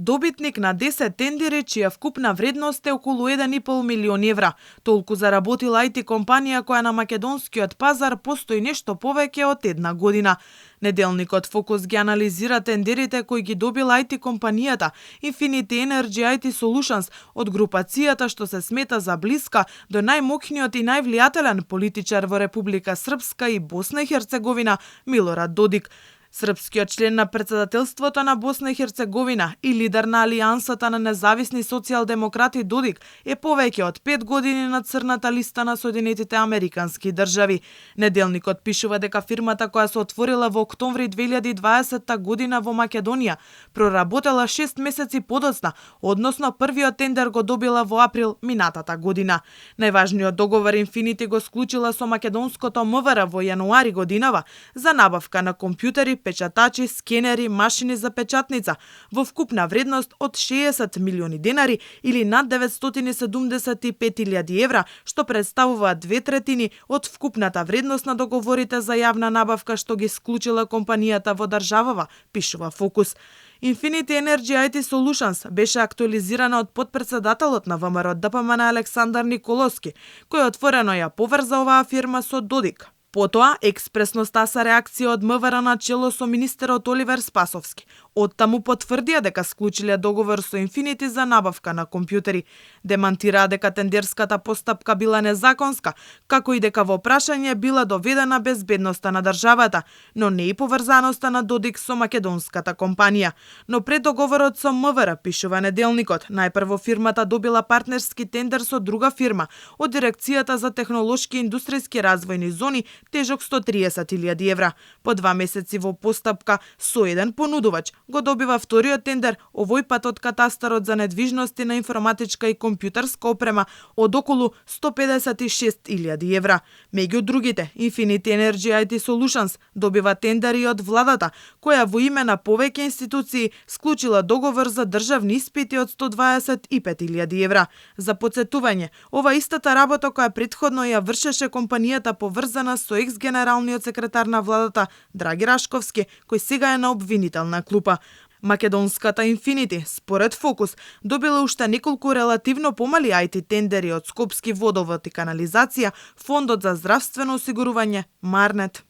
добитник на 10 тендери чија вкупна вредност е околу 1,5 милион евра. Толку заработила IT компанија која на македонскиот пазар постои нешто повеќе од една година. Неделникот Фокус ги анализира тендерите кои ги добила IT компанијата Infinity Energy IT Solutions од групацијата што се смета за блиска до најмоќниот и највлијателен политичар во Република Српска и Босна и Херцеговина Милорад Додик. Српскиот член на председателството на Босна и Херцеговина и лидер на Алијансата на независни социјалдемократи Додик е повеќе од 5 години на црната листа на Соединетите Американски држави. Неделникот пишува дека фирмата која се отворила во октомври 2020 година во Македонија проработела 6 месеци подоцна, односно првиот тендер го добила во април минатата година. Најважниот договор Infinity го склучила со македонското МВР во јануари годинава за набавка на компјутери, печатачи, скенери, машини за печатница во вкупна вредност од 60 милиони денари или над 975.000 евра, што представува 2/3 од вкупната вредност на договорите за јавна набавка што ги склучила компанијата во државава, пишува Фокус. Infinity Energy IT Solutions беше актуализирана од потпредседателот на ВМРО ДПМН Александар Николовски, кој отворено ја поврза оваа фирма со Додик. Потоа, експресно стаса реакција од МВР на чело со министерот Оливер Спасовски. Оттаму потврдија дека склучиле договор со Infinity за набавка на компјутери. Демантираа дека тендерската постапка била незаконска, како и дека во прашање била доведена безбедноста на државата, но не и поврзаноста на Додик со македонската компанија. Но пред договорот со МВР, пишува Неделникот, најпрво фирмата добила партнерски тендер со друга фирма од Дирекцијата за технолошки и индустријски развојни зони, тежок 130.000 евра. По 2 месеци во постапка со еден понудувач го добива вториот тендер, овој пат од катастарот за недвижности на информатичка и компјутерска опрема од околу 156.000 евра. Меѓу другите, Infinity Energy IT Solutions добива тендери од владата, која во име на повеќе институции склучила договор за државни испити од 125.000 евра. За потсетување, ова истата работа која претходно ја вршеше компанијата поврзана со екс-генералниот секретар на владата Драги Рашковски, кој сега е на обвинителна клупа. Македонската Infinity, според Фокус, добила уште неколку релативно помали IT тендери од Скопски водовод и канализација, Фондот за здравствено осигурување, Марнет.